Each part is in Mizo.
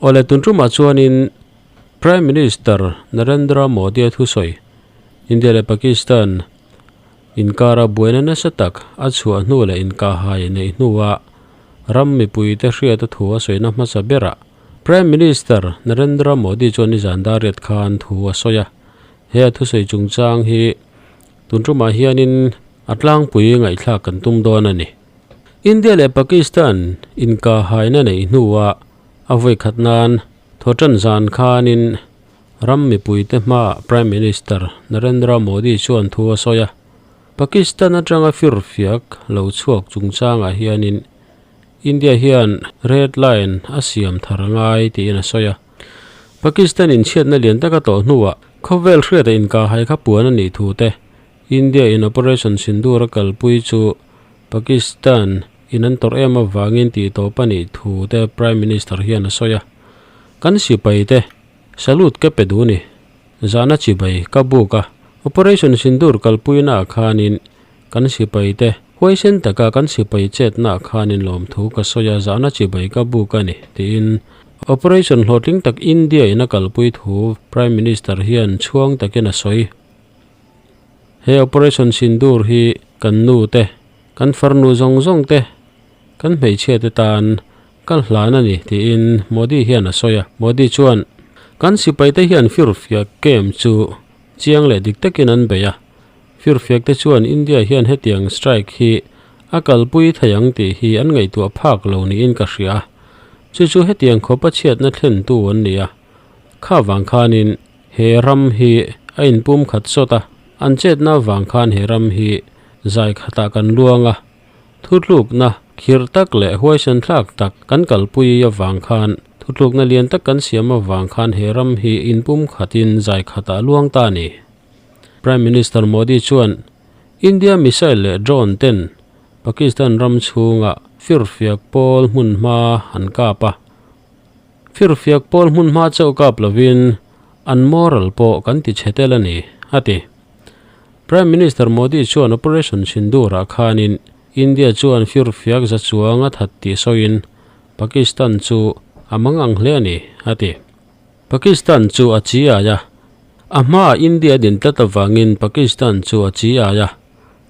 Awle tun tumah chuanin Prime Minister Narendra Modi-a thusawi India leh Pakistan inkara buaina nasa tak a chhuah hnu leh inkahhai neih hnua ram mipuite hriata thu a sawina hmasa berah Prime Minister Narendra Modi chuan nizan dariat khan thu a sawi a. He a thusawi chungchang hi tun tumah hianin a tlangpui ngaihthlak kan tum dawn a ni. India leh Pakistan inkahhaina neih hnua a vawi khat nan thawṭan zan khanin ram mipuite hmaah Prime Minister Narendra Modi chuan thu a sawi a. Pakistan atanga firfiak lo chhuak chungchangah hianin India hian red line a siam thar ngai tiin a sawi a. Pakistan inchhiatna lian taka tawh hnuah khawvel hriata inkahhai kha puan a nih thu te, India in Operation Sindoor a kalpui chu Pakistan in an tawrh em avangin tih tawp a nih thu te Prime Minister hian a sawi a. Kan sipai te salute ka pe duh ni. Zahna chibai ka buk a. Operation Sindoor kalpuina ah khanin kan sipai te huaisen taka kan sipai chetna ah khanin lawmthu ka sawi a, zahna chibai ka buk a ni tiin Operation hlawhtling tak India in a kalpui thu Prime Minister hian chhuang takin a sawi. He Operation Sindoor hi kan nu te, kan farnu zawng zawng te, kan hmeichhia te tan kal hlan a ni tiin Modi hian a sawi a. Modi chuan, Kan sipaite hian firfiak camp chu chiang leh dik takin an bei a. Firfiak te chuan India hian hetiang strike hi a kalpui thei ang tih hi an ngaihtuah phak lo niin ka hria a. Chu chu hetiang khawpa chhiatna thlentu an ni a. Kha vang khanin He ram hi a inpum khat sawt a, an chetna avang khan he ram hi zai khatah kan luang a, thutlukna khirh tak leh huaisen thlak tak kan kalpui avang khan thutlukna lian tak kan siam avang khan he ram hi inpum khatin zai khatah luang ta a ni. Prime Minister Modi chuan India missile leh drone ten Pakistan ram chhungah firfiak pawl hmunhma an kap a, Firfiak pawl hmun hma chauh kap lovin an moral pawh kan ti chhe tel a ni, a ti. Prime Minister Modi chuan Operation Sindoor-ah khanin India chuan firfiak za chuang a that tih sawiin Pakistan chu a mang ang hle a ni, a ti. Pakistan chu a chi ai a, a hmaah India din tlat avangin Pakistan chu a chi ai a.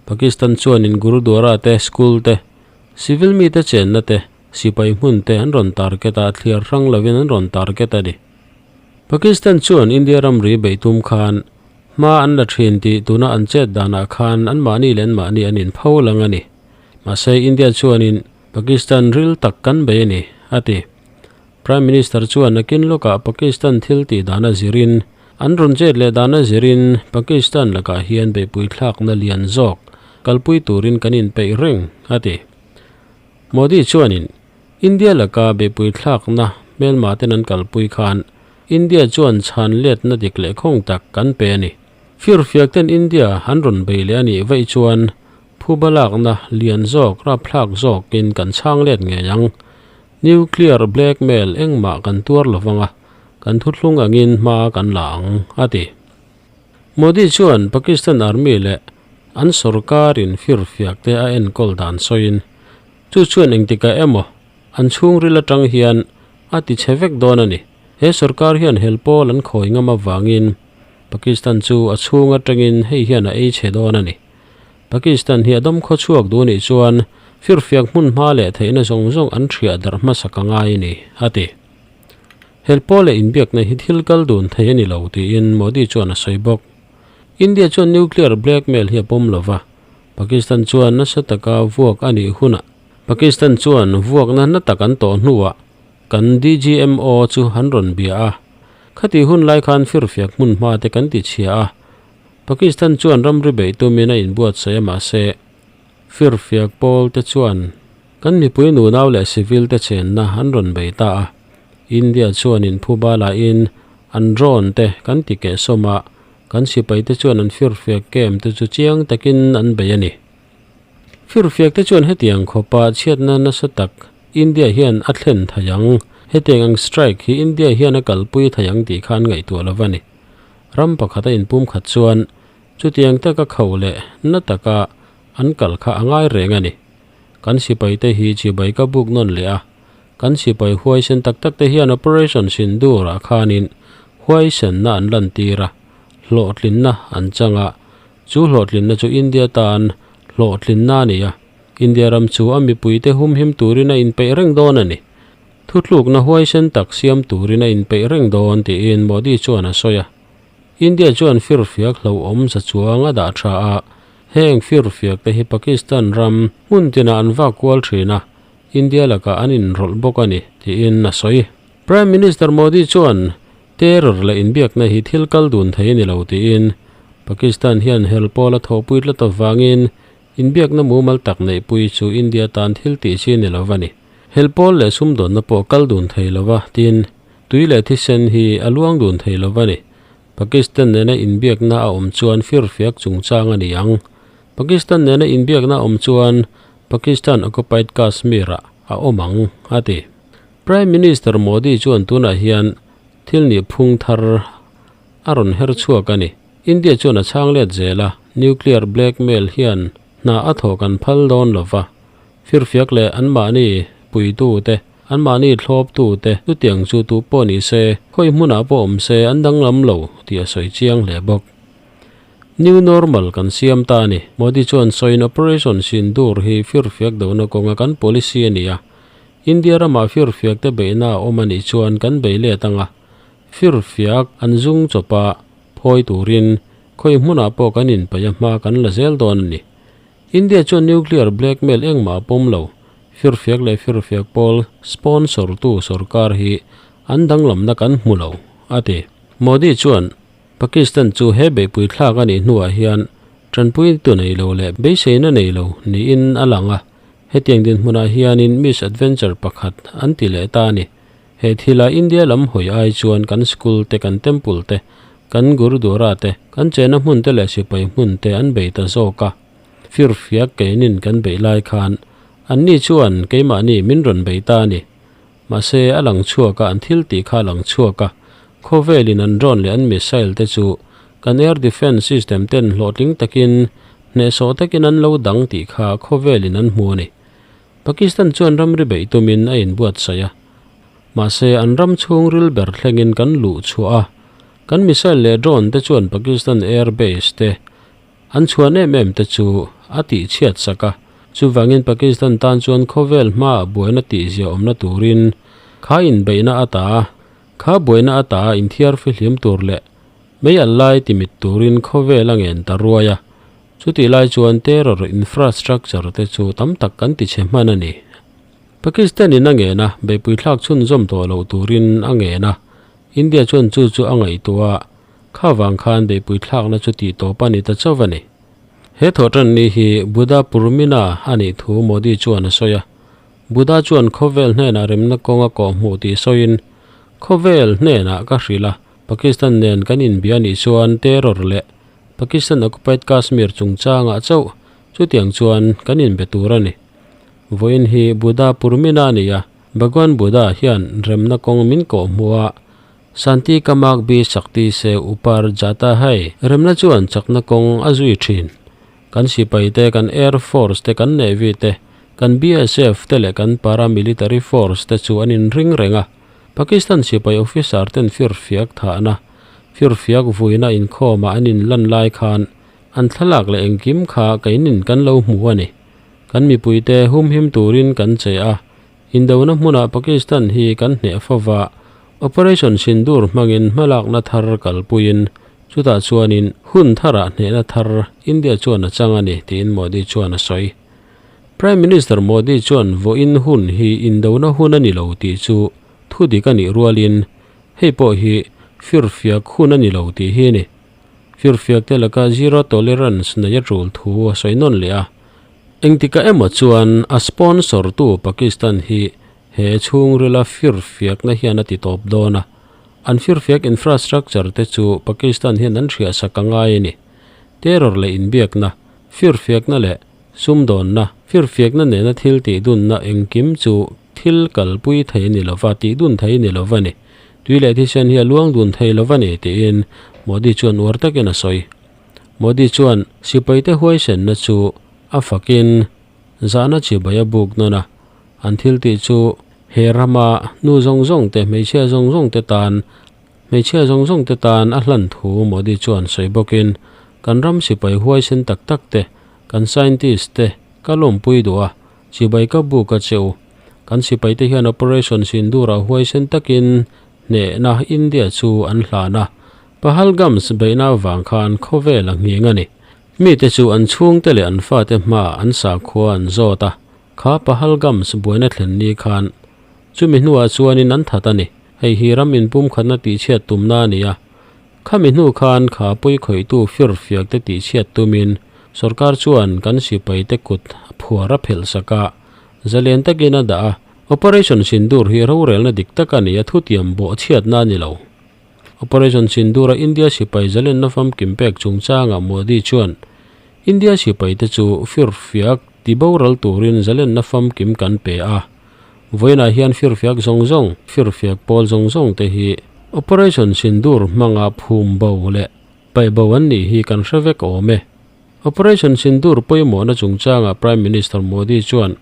Pakistan chuanin Gurudwara te, school te, civil mite chenna te, Sipai hmun te an rawn target a, thliar hrang lovin an rawn target a ni. Pakistan chuan India ramri beih tum khan hma an la thin tih tuna an chet danah khan anmahni leh anmahni an inpho lang a ni. Mahse India chuanin Pakistan ril tak kan bei a ni, a ti. Prime Minister chuan nakin lawkah Pakistan thil tih dana zirin an rawn chet leh dana zirin Pakistan lakah hian beihpui thlakna lian zawk kalpui turin kan inpeih reng, a ti. Modi chuanin India laka beihpui thlakna hmelma ten an kalpui khan India chuan chhan letna dik leh khawng tak kan pe a ni. Firfiak ten India an rawn bei leh a nih vaih chuan phuba lakna lian zawk rapthlak zawkin kan chhang let ngei ang. Nuclear blackmail engmah kan tuar lo vang a, kan thuthlung angin hma kan la ang, a ti. Modi chuan Pakistan Army leh an sorkarin firfiak te a enkawl dan sawiin, chu chuan engtikah emaw an chhungril atang hian a ti chhe vek dawn a ni. He sorkar hian hel pawl an khawi ngam avangin Pakistan chu a chhung atangin hei hian a ei chhe dawn a ni. Pakistan hi a dam khaw chhuak duh nih chuan firfiak hmun hma leh theihna zawng zawng an thiah darh hmasak a ngai a ni, a ti. Hel pawl leh inbiakna hi thil kal dun thei a ni lo tiin Modi chuan a sawi bawk. India chuan nuclear blackmail hi a pawm lo va, Pakistan chuan nasa taka vuak a nih hunah Pakistan chuan vuakna na tak an tawh hnuah kan DGMO chu an rawn bia a, khatih hun lai khan firfiak hmun hma te kan ti chhia a, Pakistan chuan ramri beih tumin a inbuatsaih a mahse firfiak pawl te chuan Kan mipui nunau leh civil te chenna an rawn bei ta a, India chuan in phuba lahin an drone te kan ti keh sawm a, kan sipai te chuan an firfiak camp te chu chiang takin an bei a ni. Firfiak te chuan hetiang khawpa chhiatna nasa tak India hian a thlen thei ang, hetiang ang strike hi India hian a kalpui thei ang tih kha an ngaihtuah lo va ni. Ram pakhata inpumkhat chuan chutiang taka kho leh na taka an kal kha a ngai reng a ni. Kan sipaite hi chibai ka buk nawn leh a, Kan sipai huaisen tak tak te hian Operation Sindoor ah khanin huaisenna an lantir a, hlawhtlinna an chang a, chu hlawhtlinna chu India tan hlawhtlinna a ni a, India ram chu a mipuite humhim turin a inpeih reng dawn a ni. Thutlukna huaisen tak siam turin a inpeih reng dawn tiin Modi chuan a sawi a. India chuan firfiak hlauhawm za chuang a dah tha a, heng firfiak te hi Pakistan ram hmun tinah an vak kual thin a, India lakah an inrawlh bawk a ni, tiin a sawi. Prime Minister Modi chuan terror leh inbiakna hi thil kal dun thei a ni lo tiin Pakistan hian hel pawl a thawhpui tlat avangin inbiakna mumal tak neihpui chu India tan thil tih chi a ni lo va ni. Hel pawl leh sumdawnna pawh kal dun thei lo va tiin tui leh thisen hi a luang dun thei lo va ni. Pakistan nena inbiakna a awm chuan firfiak chungchang a ni ang. Pakistan nena inbiakna a awm chuan Pakistan occupied Kashmir ah a awm ang, a ti. Prime Minister Modi chuan tunah hian thil nih phung thar a rawn her chhuak a ni. India chuan a chhang let zel a, nuclear blackmail hian hna a thawh kan phal dawn lo va. Firfiak leh anmahni puitute, anmahni thlawptute chutiang chu tu pawh ni se, khawi hmunah pawh awm se an danglam lo tih a sawi chiang hle bawk. New normal kan siam ta a ni. Modi chuan sawiin Operation Sindoor hi firfiak dohna kawnga kan policy a ni a. India ramah firfiak te beihna a awm a nih chuan kan bei let ang a. Firfiak an zung chawp a, phawi turin khawi hmunah pawh kan inpeih a hma kan la zel dawn a ni. India chuan nuclear blackmail engmah a pawm lo. Firfiak leh firfiak pawl sponsor tu sorkar hi an danglamna kan hmu lo, a ti. Modi chuan Pakistan chu he beihpui thlak a nih hnuah hian tanpui tu nei lo leh beiseina nei lo niin a lang a, hetiang dinhmunah hianin misadventure pakhat an ti leh ta a ni. He thila India lam hawi ai chuan kan school te, kan temple te, kan gurudwara te, kan chena hmun te leh sipai hmun te an bei ta zawk a. Firfiak keinin kan beih lai khan anni chuan keimahni min rawn bei ta a ni. Mahse, a lang chhuak a, an thil tih kha a lang chhuak a. Khawvelin an drone leh an missile te chu kan air defence system ten hlawhtling takin, hnehsawh takin an lo dang tih kha khawvelin an hmu a ni. Pakistan chuan ramri beih tumin a inbuatsaih a. Mahse, an ram chhungril ber thlengin kan luh chhuah a. Kan missile leh drone te chuan Pakistan air base te An chhuan em em te chu a tih chhiat sak a, chuvangin Pakistan tan chuan khawvel hmaah buaina tih zia awmna turin kha inbeihna ata, kha buaina ata inthiar fihlim tur leh mei al lai timit turin khawvel a ngen ta ruai a, chutih lai chuan terror infrastructure te chu tam tak kan ti chhe hman a ni. Pakistan in a ngen a, beihpui thlak chhunzawm tawh loh turin a ngen a, India chuan chu chu a ngaihtuah a, Kha vang khan beihpui thlakna chu tih tawp a ni ta chauh a ni. He thawhtanni hi Buddha Purnima a nih thu Modi chuan a sawi a. Buddha chuan khawvel hnenah remna kawng a kawh hmuh tih sawiin, Khawvel hnenah ka hrilh a, Pakistan nen kan inbia nih chuan terror leh Pakistan occupied Kashmir chungchangah chauh chutiang chuan kan inbe tur a ni. Vawiin hi Buddha Purnima a ni a, Bhagwan Buddha hian remna kawng min kawh hmuh a, Shanti ka mak bi Shakti se upar jata hai. Remna chuan chakna kawng a zui thin. Kan sipai te, kan Air Force te, kan Navy te, kan BSF te leh kan Paramilitary Force te chu an inring reng a. Pakistan sipai officer ten firfiak thahna, firfiak vuina inkhawmah an inlan lai khan an thlalak leh engkim kha keinin kan lo hmu a ni. Kan mipuite humhim turin kan che a, Indona hmunah Pakistan hi kan hneh fova, Operation Sindoor hmangin hmalakna thar kalpuiin chutah chuanin hun tharah hnehna thar India chuan a chang a ni tiin Modi chuan a sawi. Prime Minister Modi chuan vawiin hun hi indona hun a ni lo tih chu thu dik a nih rualin hei pawh hi firfiak hun a ni lo tih hi a ni. Firfiak te laka zero tolerance nei a tul thu a sawi nawn leh a. Engtikah emaw chuan a sponsor tu Pakistan hi he chhungrila firfiakna hian a ti tawp dawn a, an firfiak infrastructure te chu Pakistan hian an hriahsak a ngai a ni. Terror leh inbiakna, firfiakna leh sumdawnna, firfiakna nena thil tihdunna engkim chu thil kalpui thei a ni lova, tihdun thei a ni lova ni. Tui leh thisen hi a luang dun thei lova ni tiin Modi chuan uar takin a sawi. Modi chuan sipaite huaisenna chu a fakin zahna chibai a buk nawn a, an thil tih chu He rama nu zawng zawng te, hmeichhia zawng zawng te tan, hmeichhia zawng zawng te tan a hlan thu Modi chuan sawi bawkin, Kan ram sipai huaisen tak tak te, kan scientist te ka lawmpui duh a, chibai ka buk a che u. Kan sipaite hian Operation Sindoor-ah huaisen takin hnehna India chu an hlan a, Pahalgams beihna avang khan khawvel a nghing a ni. Mite chu an chhungte leh an fate hmaah an sakhua an zawt a, kha Pahalgams buaina thlen ni khan chumi hnuah chuanin an that a ni. Hei hi ram inpumkhatna tihchhiat tumna a ni a, khami hnu khan kha pawi khawihtu firfiakte tihchhiat tumin sorkar chuan kan sipaite kut phuar a phelh sak a, zalen takin a dah a. Operation Sindoor hi rorelna dik tak a ni a, thutiam bawhchhiatna a ni lo. Operation Sindoor-a India sipai zalenna famkim pek chungchangah Modi chuan, India sipaite chu firfiak tiboral turin zalenna famkim kan pe a. Vawiinah hian firfiak zawng zawng, firfiak pawl zawng zawng te hi Operation Sindoor hmanga phum bo leh paih bo an nih hi kan hre vek awm e. Operation Sindoor pawimawhna chungchangah Prime Minister Modi chuan,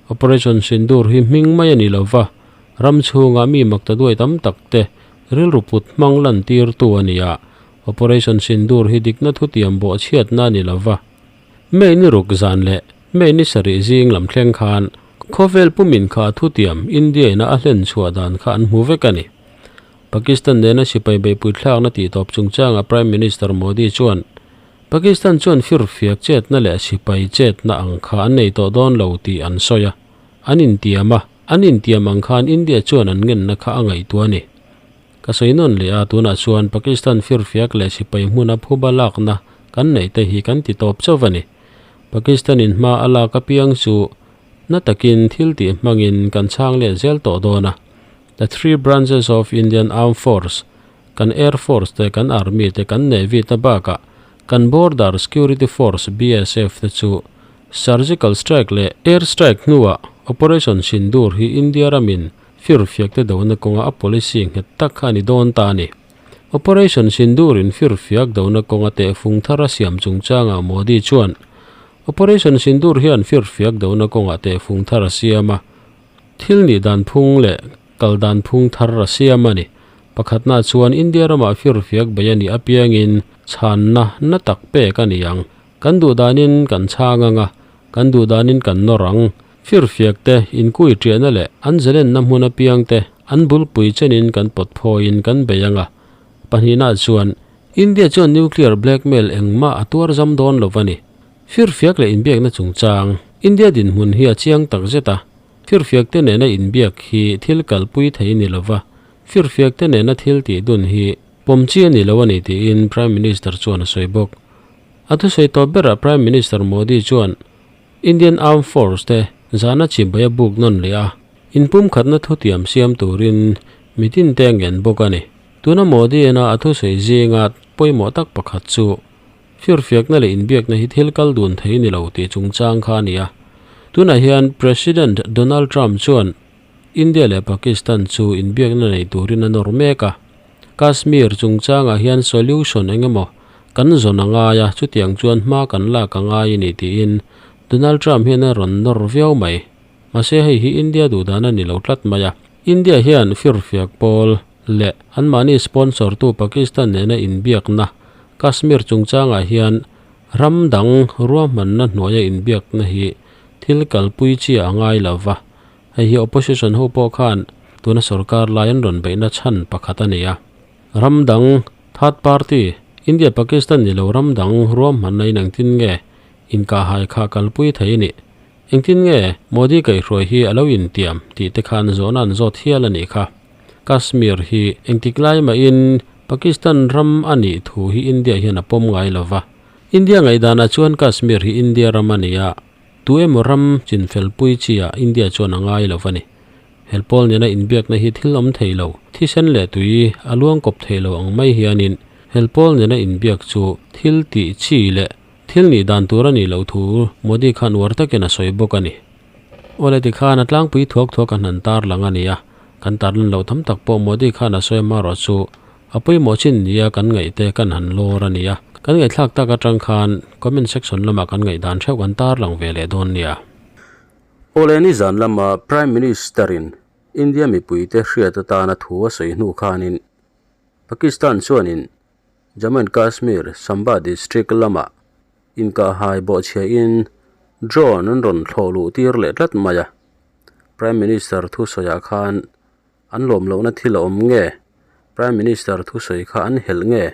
Operation Sindoor hi hming mai a ni lova, ram chhunga mi makta duai tam tak te rilru put hmang lantirtu a ni a, Operation Sindoor hi dikna thutiam bawhchhiatna a ni lova. May ni ruk zan leh May ni sarih zing lam thleng khan khawvel pumin kha thutiam India ina a hlen chhuah dan kha an hmu vek a ni. Pakistan nena sipai beihpui thlakna tihtawp chungchangah Prime Minister Modi chuan, Pakistan chuan firfiak chetna leh sipai chetna ang kha an nei tawh dawn lo tih an sawi a, an intiam a, an intiam ang khan India chuan an ngenna kha a ngaihtuah a ni. Ka sawi nawn leh a, tunah chuan Pakistan firfiak leh sipai hmuna phuba lakna kan neih te hi kan ti tawp chauh a ni. Pakistan in hma a lak apiang chu na takin thil tih hmangin kan chhang let zel tawh dawn a. The three branches of Indian Armed Force, Kan Air Force te, kan Army te, kan Navy te bakah kan Border Security Force, BSF, te chu Surgical Strike leh Air Strike hnuah Operation Sindoor hi India ramin firfiak te dona kawnga a policy nghet tak kha a ni dawn ta a ni. Operation Sindoor in firfiak dona kawnga tehfung thar a siam chungchangah Modi chuan Operation Sindoor hian firfiak dona kawngah tehfung thar a siam a, Thil nih dan phung leh kal dan phung thar a siam a ni. Pakhatna chuan India ramah firfiak bei a nih apiangin chhanna na tak pek a ni ang. Kan duh danin kan chhang ang a, kan duh danin kan nawr ang. Firfiak te inkui ṭiahna leh an zalenna hmun apiang te an bulpui chenin kan pawt phawiin kan bei ang a. Pahnihna chuan India chuan nuclear blackmail engmah a tuar zam dawn lo a ni. Firfiak leh inbiakna chungchang, India dinhmun hi a chiang tak zet a, firfiak te nena inbiak hi thil kalpui thei ni lova, firfiak te nena thil tih dun hi pawm chi a ni lo a ni tiin Prime Minister chuan a sawi bawk. A thusawi tawp berah Prime Minister Modi chuan Indian Armed Force te zahna chibai a buk nawn leh a, inpumkhatna thutiam siam turin mitin te a ngen bawk a ni. Tuna Modi ena a thusawi zinga pawimawh tak pakhat chu Firfiakna leh inbiakna hi thil kal dun thei ni lo tih chungchang kha a ni a. Tunah hian President Donald Trump chuan India leh Pakistan chu inbiakna nei turin a nawr mek a. Kashmir chungchangah hian solution eng emaw kan zawn a ngai a, chutiang chuan hma kan lak a ngai a ni tiin Donald Trump hian a rawn nawr viau mai. Mahse hei hi India duhdan a ni lo tlat mai a. India hian firfiak pawl leh anmahni sponsor tu Pakistan nena inbiakna Kashmir chungchangah hian ram dang ruahmanna hnuaia inbiakna hi thil kalpui chi a ngai lo va, hei hi opposition ho pawh khan tuna sorkar lai an rawn beihna chhan pakhat a ni a. Ram dang, third party, India Pakistan ni lo ram dang ruahmanna in engtin nge inkahhai kha kalpui thei a nih? Engtin nge Modi kaihhruai hi a lo intiam tih te khan zawhna an zawt hial a nih kha. Kashmir hi engtik lai mahin Pakistan ram a nih thu hi India hian a pawm ngai lo va. India ngaihdanah chuan Kashmir hi India ram a ni a, tu emaw ram chinfelpui chi-ah India chuan a ngai lo va ni. Helpawl nena inbiakna hi thil awm thei lo, thisen leh tui a luang kawp thei lo ang mai hianin helpawl nena inbiak chu thil tih chi leh thil nih dan tur a nih loh thu Modi khan uar takin a sawi bawk a ni. Awle tikhan a tlangpui thuak thuak a hnan tar lang a ni a, kan tarlan loh tam tak pawh Modi khan a sawi amarawh chu a pawimawh chin nia kan ngaihte kan han lawr a ni a, kan ngaihthlak tak atang khan comment section lamah kan ngaihdan theuh kan tarlang ve leh dawn nia. Awle nizan lama Prime Minister in. India mipuite hriat atana thu a sawi hnu khanin Pakistan chuanin Jammu and Kashmir Samba district lamah inkahhai bawhchhiahin drone an rawn thlawh luh tir leh tlat mai a. Prime Minister thusawiah khan an lawm lohna thil a awm nge? Prime Minister thusawi kha an helh nge?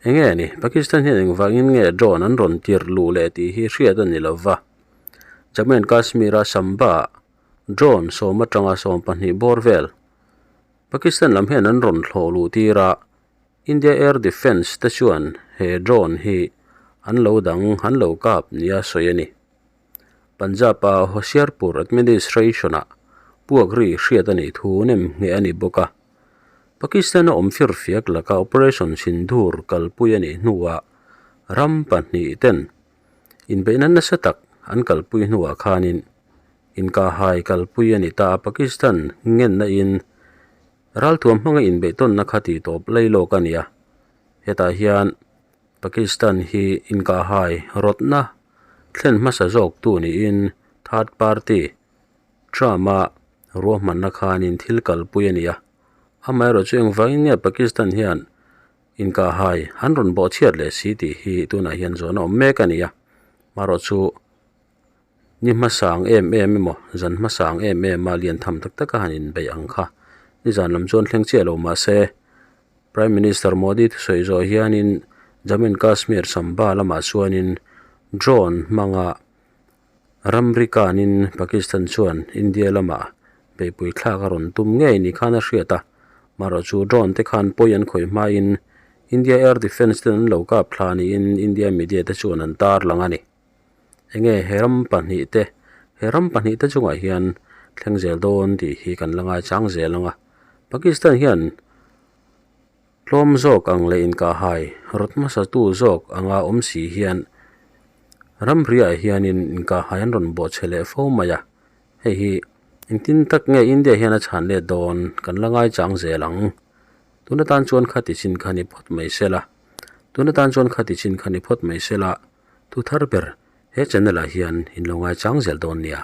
Enge ni? Pakistan hian engvangin nge drone an rawn tir luh leh tih hi hriat a ni lo va. Jammu and Kashmir-a Samba-ah drone sawm atanga 12 bawr vel Pakistan lam hian an rawn thlawh luh tir a, India Air Defence te chuan he drone hi an lo dang an lo kap nia sawi a ni. Punjab-a Hoshiarpur Administration-ah puak ri hriat a nih thu nem ngheh a ni bawk a. Pakistan-a awm firfiak laka Operation Sindoor kalpui a nih hnuah ram pahnih ten inbeihna nasa tak an kalpui hnuah khanin inkahhai kalpui a ni ta a, Pakistan ngenna in Ralthuam hmanga inbeihtawnna kha tih tawp lei lawk a ni a, hetah hian Pakistan hi inkahhai rawtna thlen hmasa zawktu niin third party Trump-a ruahmanna khanin thil kalpui a ni a, amaherawhchu engvangin nge Pakistan hian inkahhai an rawn bawhchhiat leh si tih hi tunah hian zawhna awm mek a ni a, amaherawhchu Ni hmasang em em emaw, zan hmasang em em a lian tham tak taka han inbeih ang kha. Nizan lam chuan thleng chiah lo mah se, Prime Minister Modi thusawi zawh hianin Jammu and Kashmir Samba lamah chuanin drone hmanga ramri kanin Pakistan chuan India lamah beihpui thlak a rawn tum ngei ni khan a hriat a. Marawh chu drone te khan pawi an khawih hmain India Air Defence ten an lo kap thla niin India media te chuan an tarlang a ni. Enge he ram pahnih te he ram pahnih te chungah hian thleng zel dawn tih hi kan la ngaichang zel ang a Pakistan hian tlawm zawk ang leh inkahhai rawt hmasa tu zawk anga awm si hian ramriah hianin inkahhai an rawn bawhchhe leh fo mai a hei hi engtin tak nge India hian a chhan let dawn kan la ngaichang zel ang tuna tan chuan khati chin kha ni phawt mai se la tuna tan chuan khati chin kha ni phawt mai se la. Thu thar ber he channel ah hian in lo ngaichang zel dawn nia.